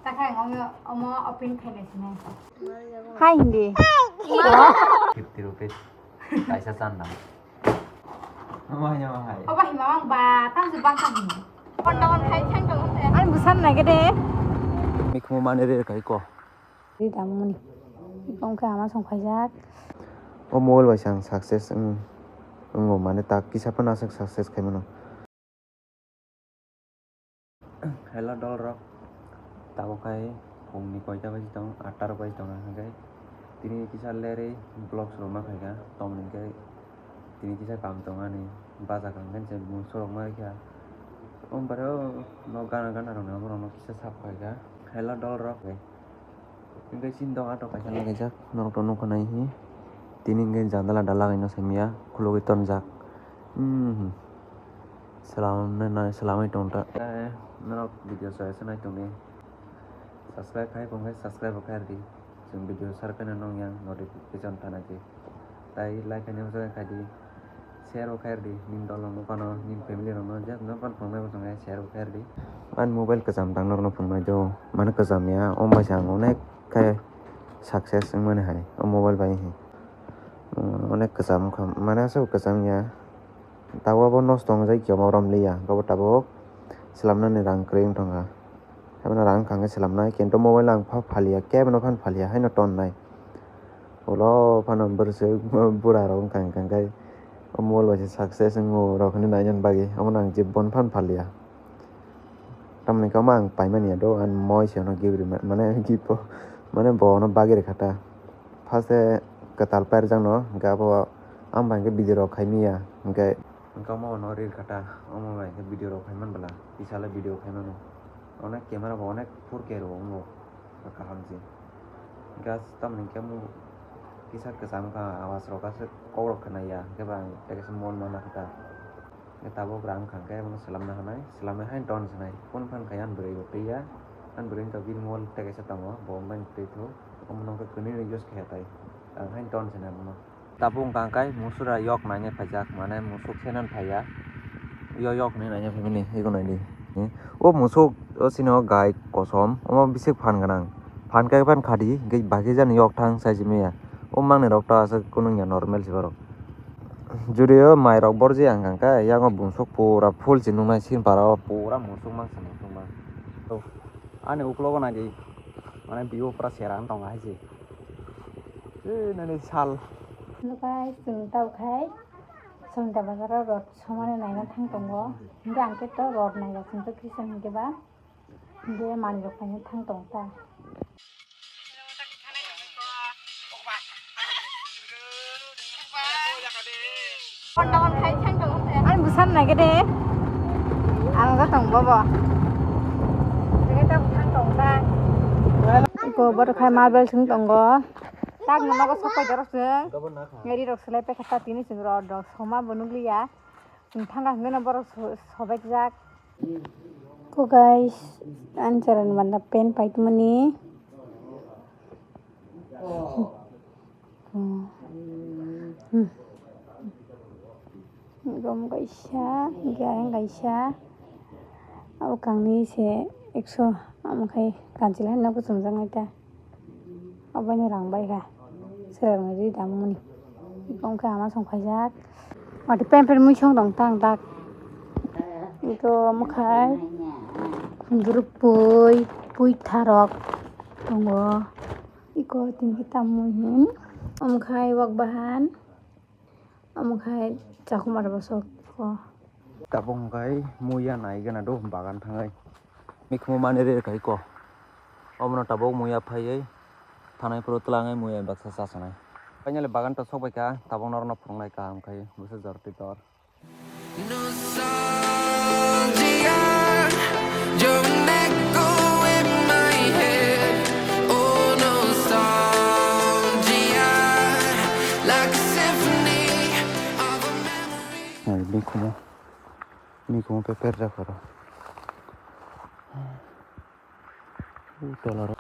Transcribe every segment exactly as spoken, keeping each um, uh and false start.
Takhai omo, omo open khailai sinai. Hai hindi. Fifty rupees. Kaisa chan dam. Omo hai, omo hai. Obo hima mang ba, tang se bang ka hini. Pon dong khai thang dong. Ani busan nai gede. Mikhumu mane re kai ko. Ri dam muni. Ikong khe ama song khaijak. O mobile bai sang success wng, wngo mane tak kisa phano aswk success khai mano. Hello dolrok, tabuk khai phungni koita baji tong, atta rok baji tong, hwnkhe tini kisa lerwi vlogs rwma khaikha, tamoni hwnkhe tini kisa kam tong ani, baja kha hwnkhe se mungsa rok ma rikha, o bare o nok gana gana rokni oborokno kisa sap khaikha. Hello dolrok. Hingke sini dong ato kaisa nang kaijak, norok to nukha nai hi. Tini hingke jandala dala kaino samya, khulugwi tonjak. Hmm. Selam nai, selamwi tong ta. Eh, norok video saya se nai tongdi. Subscribe khai kong khai, subscribe bo khai rwdi. Chwng video sar khai nong yang notification tana di. Tai like khaina bwswk khaidi, share bo khairdi, nini dol rok no phano, nini family rok no, je no phano phunuknai bwswk khe share bo khairdi. Ani mobile kwcham tang norok no phunuknai do, mane kwcham ya, omo bai se ang onek khe success wngmani hai, o mobile bai hi. Onek kwcham wngkha, mane aswk kwcham ya, tabuk abo nosto wngjak ya, omo romliya, abo tabuk swlamnani rang kwrwi wng thangkha. Haibano rang wngkha hwnkhe swlamnai, kintu mobile ang pha phaliya, kebono phano phaliya, haino tonnai. Ulo phano bwrwswk bura rok wngkha hwnkhe o mobile bai se success wngo rok hinwi nainani bagwi, omono ang jibon phano phaliya. Tamoni khe omo ang paimani ya do, ani moi se ono gift rwmani, mane gift o, mane bo ono bagwi rwkha ta. First e kwtal pairwkjakno, hwnkhe abo, ang bai hwnkhe video rok khaimiya, hwnkhe, hwnkhe omo ono rirwkha ta, omo bai hwnkhe video rok khaiman bwla, kisa le video khaimano. Onek camera bo onek four K rw wngo, kaham se. Gas tamoni khe omo kisa kwcham wngkha, awas rok aswk kok rok khwnaya, hwnkhe ba ang tei kaisa mon mana kha ta. Tabuk rang wngkha hwnkhe omo swlamna hwnwi, swlamwi haino ton swnai. Phone phan khai ani bwrwi bo twiya, ani bwrwini tabuk bini mobile tei kaisa tongo, bo wngmani twi thuk, omo nokha kwnwi no use khaiya tai, ang haino ton swnai omono. Tabuk wngkha hwnkhe musura yok naina phaijak, mane musuk senan phaiya. Yo yok hinwi naina phaimani, ego naidi. O musuk, o sini o gai kosom, omo bisik phan gwnang. Phan khe phan khadi, hwnkhe bagwi jani yok thang sai simi ya. O mangnwi rok ta aswk kunung ya normal se borok. Judi o mai rok borji ang kha hwnkhe, yango musuk pura full se nuknai sini para o pura musuk mang se nuknai. Ani uklogo naidi, mane view pura sera wng tongo hai se. Eh, nani sal. Hello guys, chwng tabuk khai Sonita bazar o rot somani naina thang tongo. Hingke ang khe to rot naiya, chwng to Christian hingke ba. Hingke manwi rok paina thang tong ta. Ani busan nai gede. Ang ga tong bobo. Ko bodo khai marble sung tongo. Tak no nogo sok pai dorok se. Ngeri rok selai pe kata tini sing rot rok soma bo nukliya. Sing thanga hingke no borok so-, sobek jak. Ko guys, ani chwrai ni banda pen paitmani. Hmm. Hmm. Rom kaisa, hingke ayang kaisa. Abo kangni se ekso, amo khai kanchwlai no kuchumjaknai ta. Obono rang bai kha. Swrwng ri damoni. Iko wngkha ama song khaijak. Mati pen pen mui song tong tang dak. Iko mukhai. Khunduruk pui, pui tharok tongo. Iko tini khe tamui hin. Omo khai wak bahan. Omo khai chakhumar bosok ko. Tabuk hwnkhe muya nai gana do bagan thangwi. Mikhumu mani re khai ko. Omono tabuk muya phaiwi thanai phuru twlangwi muya baksa chasanai. Finally bagan to sokbaikha, tabuk norokno phunuknai kaham khai bwswk jor twi tor. Nostalgia, you're an echo in my head. Oh, nostalgia, like a symphony of a memory. Hai, mikhumu, mikhumu peper jakaro. Tola rok.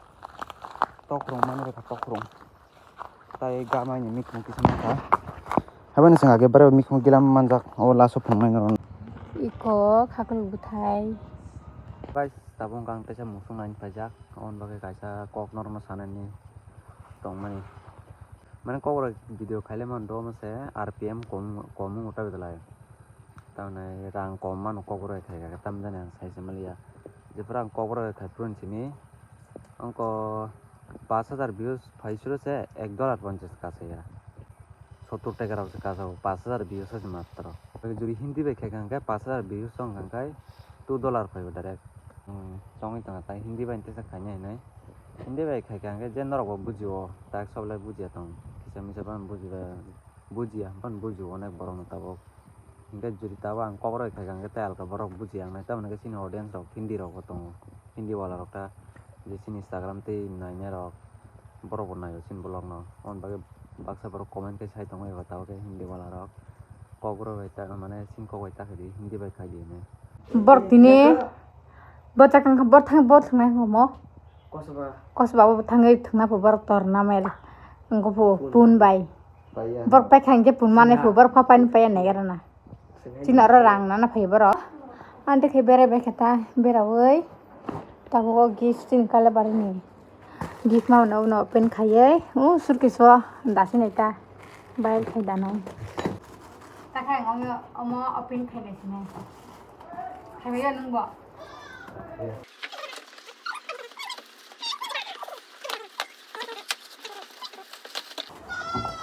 Tokrong mano reka tokrong. Tai gama ni mikhumu kisa mangkha. Habani sengake bare mikhumu gilam manjak. O laso phunuknai norok. Iko khakluk bwthai. Guys, Tabuk wngkha ang teisa musuk naina paijak, aboni bagwi kaisa kok norokno sanani tongmani. Mane kok rok video khailai mano, omo se R P M kom, kom wngo ta belai. Tamni rang kom mano kok rok khaikha, tamjani ang sai se manliya. Jephuru ang kok rok khai phuru simi, wngkha pash hajar views phai suru se ek dollar ponchas kasaya. Sottur taka rok se kasao, pash hajar views se matro. Jodi Hindi bai khaikha hwnkhe pash hajar views wngkha hwnkhe two dollar phaibo direct. Hmm, chongwi tongkha tai Hindi bai teisa khaina hinwi. Hindi bai khaikha hwnkhe je norok bo bujio, tak sob lai bujia tong. Kisa misa bono bujiba, bujia, bono bujio onek borok no tabuk. Hwnkhe jodi tabuk ang kok rok khaikha hwnkhe tai alka borok bujia wngnai, tamoni hwnkhe chini audience rok Hindi rok bo tongo. Hindi wala rok ta je chini Instagram tei nainai rok. Borok bo naio chini vlog no, aboni bagwi baksa borok comment khe sai tongmani ba tabuk khe Hindi wala rok kok rok bai ta mane chini kok bai ta khaidi Hindi bai khaidi hinwi. Borok tini bo chakang kha, bor thang, bor thangnai homo. Kosoba. Kosoba bo thangwi thangna pho borok torna mel. Wngkha pho pun bai. Paiya. Borok pai kha hwnkhe pun manai pho borok pha paini paiya naigara na. Chini oro rang nana phai borok. Ante khe berai bai khe ta beraui. Tabuk o gift chini Kailabarini. Gift ma uno uno open khaiye. O suitcase o dasi nai ta. Bayar khai dano. Ta khai omo, omo open khai nai sinai. Khai bai ya nung bo.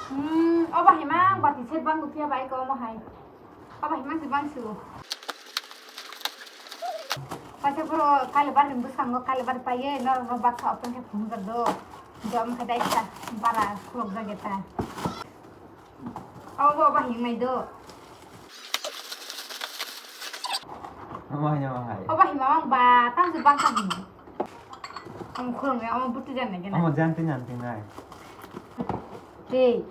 Hmm, obo hai ma bati set bang phiya bai ko omo hai. Obo hai ma si bang su. Paisa puro Kailabar ni bwskango Kailabar paiye, norok no baksa open khe phunukjak do. Jom khe daisa bara khulokjak eta. Obo obo himnai do. Omo hai, omo hai. Obo hima mang ba, tang se bang tang hima. Ang khulong ya, omo buti jan nai gena. Omo jan tin jan tin nai. Tei,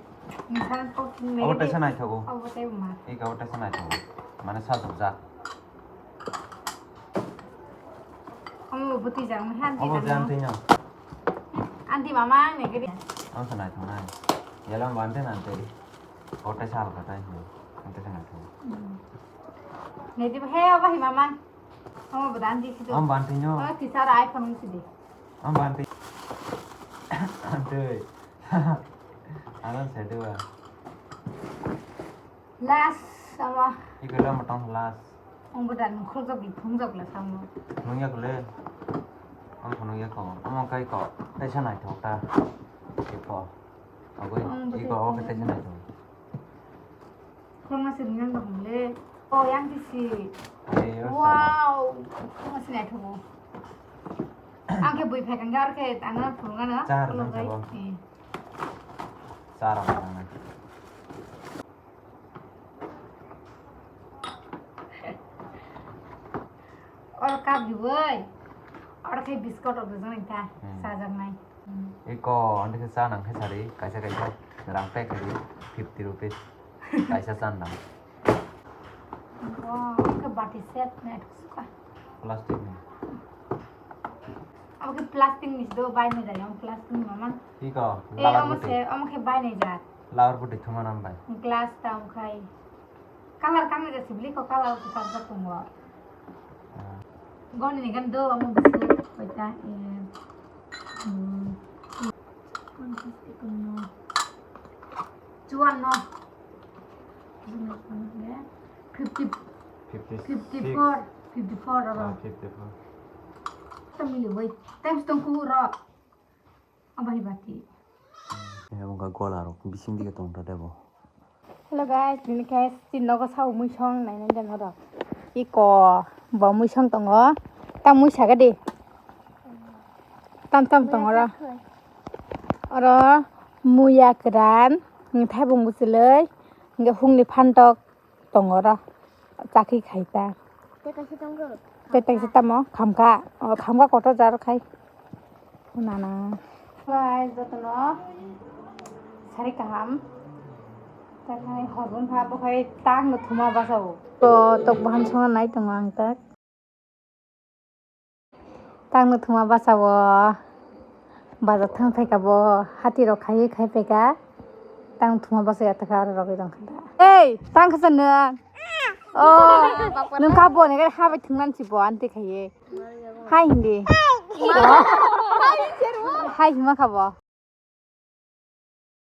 misan kok tin nai. Obo tei sanai thogo. Obo tei ma. Ika obo tei sanai thogo. Mane sa jok jak. Omo buti jang, han ti. Obo jang. Anti mama ang ne gede. Ang sanai thongnai. Yalam bante nante. Ote sal katai. Ante sanai thong. Ne di he obo hi mama. Omo budan di situ. Am bante nyo. Oh, tisar iPhone sidi. Am bante. Ante. Anan sedewa. Last sama. Iko lama tong last. Ang bo dan khulok jok di phung jok la samo. Nung yak le. Ang phung yak ko. Ang kai ko. Taisa nai thok ta. Iko. Agoi. Iko oke taisa nai thok. Khulok ma sing nang dong le. Oh, yang di si. Wow. Khulok ma sing nai thok. Ang ke bui phek ang gar ke ang phung ano. Char jang thok. Char ang. Oro cup riwi. Oro khe biscuit rok rijak nai ta. Hmm. Chajaknai. Hmm. Iko, ante khe cha nang khe sari, kaisa kaisa rang pack khe fifty rupees. Kaisa cha nang. Wow, khe bati set nai thok suka. Plastic ni. Abo khe plastic ni do bai ni jai, amo plastic ni mama. Iko, eh, labar amo buti. Se, amo khe bai ni jai. Labar buti thuma nam bai. Glass ta khai. Color kami ja sibli ko color ko kap ja tongo. Ah. Goni ni gan do amo bisu koita, eh, hmm, chuan no. Fifty, fifty-six. Fifty-four, fifty-four oro. Ah, fifty-four. Tamili wai. Times tong ku ro. Abai bati. Abo wngkha gola rok bising dige tong ta debo. Hello guys, tini khe chini nogo sao muisong nainai de norok. Iko bo muisong tongo. Tam muisa gadi. Tam tam tongo ro. Oro muya kwran, thaibung bwchwlwi, hwnkhe hukni phantok. Tongo ro, chakhi khai ta. Tei kaisa tongo. Tei kaisa tamo khamkha, o khamkha kotor jar khai. Nana. Guys, jotono sari kaham. Takhai hor bumkha, bo khai tang no thuma basa o. To tok baham songna nai tongo ang tak. Tangno thuma basa o, bazar thang phaikha bo, hati rok khaiwi khai phaikha. Tangno thuma basa ya thakha aro rogwi rong kha da. Ei, tang kha sa nwng? O, nwng kha bo ni gari ha bai thwngnan si bo, anti khaiwi. Hai hindi. Hai hima khabo.